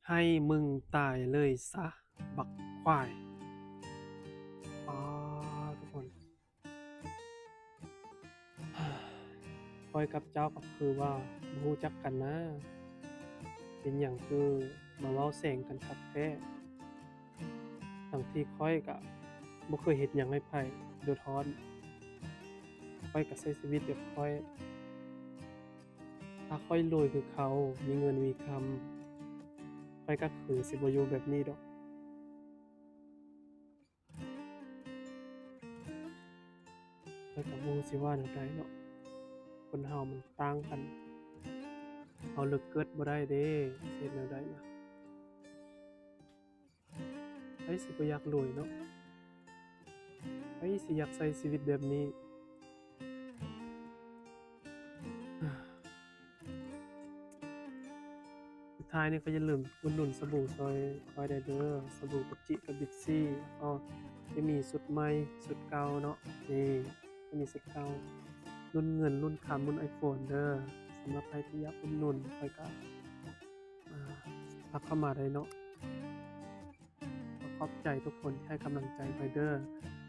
ໃຫ້ມຶງຕາຍເລີຍຊະ ບັກຄວາຍ. ປາດ ທຸກຄົນ ຂ້ອຍກັບເຈົ້າກໍຄືວ່າບໍ່ຮູ້ຈັກກັນນາ, ເປັນຫຍັງຄືມາເວົ້າແຊງກັນຄັກແທ້? ທັງທີ່ຂ້ອຍກະບໍ່ເຄີຍເຮັດຫຍັງໃຫ້ໃຜເດືອດຮ້ອນ, ຂ້ອຍກະໃຊ້ຊີວິດແບບຂ້ອຍ. ຖ້າຂ້ອຍລວຍຄືເຂົາ, ມີເງິນມີຄຳ, ຂ້ອຍກະຄືຊິບໍ່ຢູ່ແບບນີ້ດອກ. ແຕ່ກໍບໍ່ຮູ້ຊິວ່າແນວໃດເນາະ, ຄົນເຮົາມັນຕ່າງກັນ, ເຮົາເລີກເກີດບໍ່ໄດ້ເດ້, ຊິເຮັດແນວໃດລະ? ໃຜຊິບໍ່ຢາກລວຍເນາະ? ໃຜຊິຢາກໃຊ້ຊີວິດແບບນີ້? ສຸດທ້າຍນີ້ກໍຢ່າລືມອຸດໜູນສະບູຊ່ອຍຂ້ອຍໄດ້ເດີ, ສະບູກະຈິກະບິດຊີ, ແລ້ວກໍຈະມີຊຸດໃໝ່ຊຸດເກົ່າເນາະ, ນີ້ຈະມີຊຸດເກົ່າ, ລຸ້ນເງິນ ລຸ້ນຄຳ ລຸ້ນໄອໂຟນເດີ. ສຳລັບໃຜທີ່ຢາກອຸດໜູນຂ້ອຍກໍ ອ່າ ທັກເຂົ້າມາໄດ້ເນາະ. ກໍຂອບໃຈທຸກຄົນທີ່ໃຫ້ກຳລັງໃຈຂ້ອຍເດີ,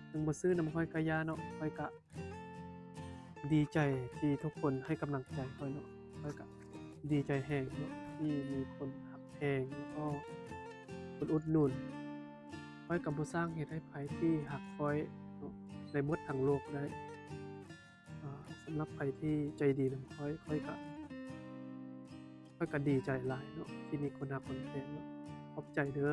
ເຖິງບໍ່ຊື້ນຳຂ້ອຍກະຢ່າເນາະ, ຂ້ອຍກະ ດີໃຈທີ່ທຸກຄົນໃຫ້ກຳລັງໃຈຂ້ອຍເນາະ, ຂ້ອຍກະດີໃຈແຮງເນາະ ທີ່ມີຄົນຮັກແພງ ແລ້ວກໍຄົນອຸດໜູນ. ຂ້ອຍກະບໍ່ສ້າງເຫດໃຫ້ໃຜທີ່ຮັກຂ້ອຍເນາະ ໄດ້ໝົດທັງໂລກໄດ້. ອ່າ ສຳລັບໃຜທີ່ໃຈດີນຳຂ້ອຍ, ຂ້ອຍກະ ຂ້ອຍກະດີໃຈຫຼາຍເນາະ ທີ່ມີຄົນຮັກຄົນແພງເນາະ. ຂອບໃຈເດີ.